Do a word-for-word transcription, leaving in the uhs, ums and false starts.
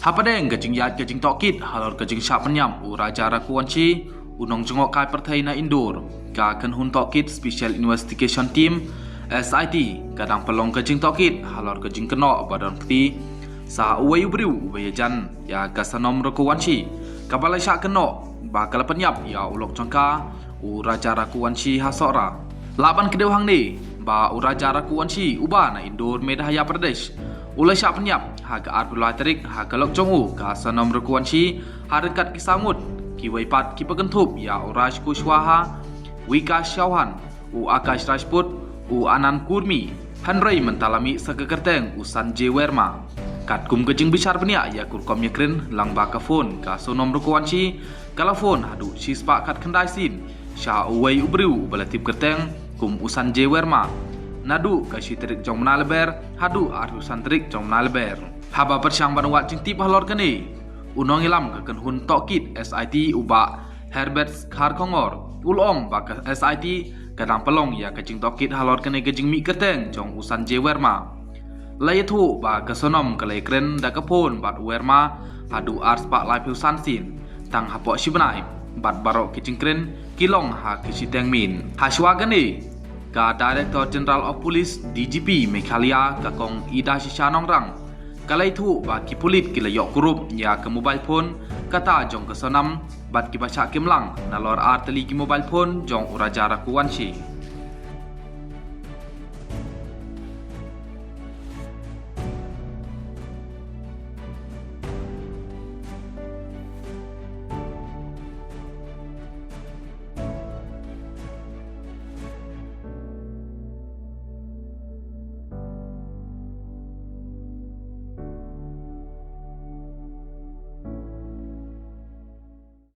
Hapdeng ka jingïaid ka jingtohkit halor ka jingshah pynïap u Raja Raghuvanshi, u nongjngohkai pyrthei na Indore, ka kynhun tohkit Special Investigation Team, S I T, ka dang pynlong ka jingtohkit halor ka jingkynnoh ba don kti sa uwei u briew uba ïajan ïa ka Sonam Raghuvanshi, kaba la shah kynnoh ba ka la pynïap ïa u lok jong ka, u Raja Raghuvanshi, ha Sohra. Lah ban kdew hangne ba u Raja Raghuvanshi uba na Indore, Madhya Pradesh, u la shah pynïap ha ka arphew lai tarik ha ka lok jong u, ka Sonam Raghuvanshi, ha ryngkat ki saw ngut kiwei pat kiba kynthup ïa u Raj Kushwaha, Vikash Chauhan, u Akash Rajput, u Anand Kurmi, hynrei mynta la mih sa ka kyrteng u Sanjay Verma. Katkum ka jingbishar bniah ïa ka rukom ïakren lyngba ka phone, ka Sonam Raghuvanshi ka la phone haduh shispah khatkhyndai sien sha uwei u briew uba la tip kyrteng kum u Sanjay Verma, naduh ka shi tarik jong u bnai Lber haduh arphew san tarik jong u bnai Lber. Haba pyrshang ban wad jingtip halor kane, u nongïalam ka kynhun tohkit S I T, u Bah Herbert Kharkongor, u la ong ba ka S I T ka dang pynlong ïa ka jingtohkit halor kane ka jingmih kyrteng jong u Sanjay Verma. La ïathuh ba ka Sonam ka la ïakren da ka phone bad u Verma haduh arspah laiphew san sien tang hapoh shi bnai, bad baroh ki jingkren ki long ha ki shiteng miet. Hashwa kane, ka Director General of Police, D G P, Meghalaya, ka Kong Idashisha Nongrang, ka la ïathuh ba ki pulit ki la ïoh kurup ïa ka mobile phone kata jong ka Sonam bad kiba shah kem lang nalor ar tylli ki mobile phone jong u Raja Raghuvanshi.